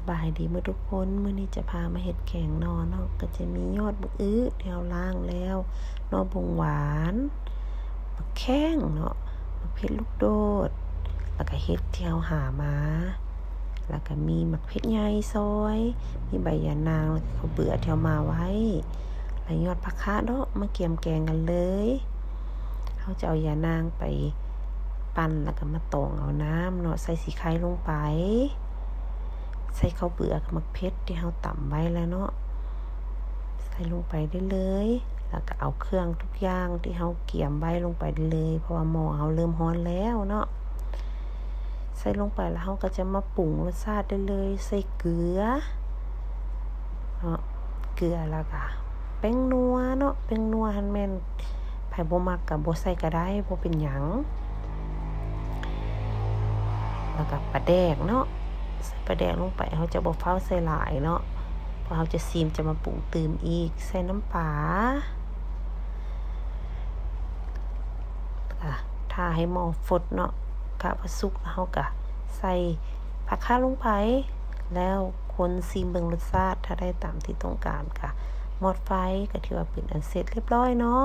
ສະບາຍດີໝົດທຸກຄົນ, ມື້ນີ້ຈະພາມາເຮັດແກງໜໍ່ເນາະ, ກໍຈະມີຍອດບັກອຶທີ່ເຮົາລ້າງແລ້ວ, ໜໍ່ບົງຫວານ, ໝາກແຂ້ງເນາະ, ໝາກເຜັດລູກໂດດ, ແລ້ວກໍເຫັດທີ່ເຮົາຫາມາ, ແລ້ວກໍມີໝາກເຜັດໃຫຍ່ຊອຍ, ມີໃບຢານາງ, ແລ້ວກໍເຂົ້າເບືອທີ່ເຮົາໝ່າໄວ້, ແລ້ວຍອດຜັກຄະເນາະ, ມາກຽມແກງກັນເລີຍ. ເຮົາຈະເອົາຢານາງໄປປັ່ນ ແລ້ວກໍມາຕອງເອົານ້ຳເນາະ, ໃສ່ສີໄຄລົງໄປ, ໃສ່ເຂົ້າເບືອກັບໝາກເຜັດທີ່ເຮົາຕຳໄວ້ແລ້ວເນາະ, ໃສ່ລົງໄປໄດ້ເລີຍ, ແລ້ວກໍເອົາເຄື່ອງທຸກຢ່າງທີ່ເຮົາກຽມໄວ້ລົງໄປໄດ້ເລີຍ, ເພາະວ່າໝໍ້ເຮົາເລີ່ມຮ້ອນແລ້ວເນາະ. ໃສ່ລົງໄປແລ້ວເຮົາກໍຈະມາປຸງລົດຊາດໄດ້ເລີຍ, ໃສ່ເກືອເນາະ, ເກືອ ແລ້ວກໍແປ້ງນົວເນາະ, ແປ້ງນົວຫັ້ນແມ່ນ ໃຜບໍ່ມັກກໍບໍ່ໃສ່ກໍໄດ້, ບໍ່ເປັນຫຍັງ. ແລ້ວກໍປາແດກເນາະ, ໃສ່ປາແດກລົງໄປ, ເຮົາຈະບໍ່ຟ້າວໃສ່ຫຼາຍເນາະ, ເພາະເຮົາຈະຊີມ ຈະມາປຸງຕື່ມອີກ. ໃສ່ນ້ຳປາ, ອ່າ ຖ້າໃຫ້ໝໍ້ຟົດເນາະ, ກະວ່າສຸກ, ເຮົາກະໃສ່ຜັກຄະລົງໄປ, ແລ້ວຄົນຊີມເບິ່ງລົດຊາດ, ຖ້າໄດ້ຕາມທີ່ຕ້ອງການ ກະມອດໄຟ, ກະຖືວ່າເປັນອັນເສັດລຽບຮ້ອຍເນາະ.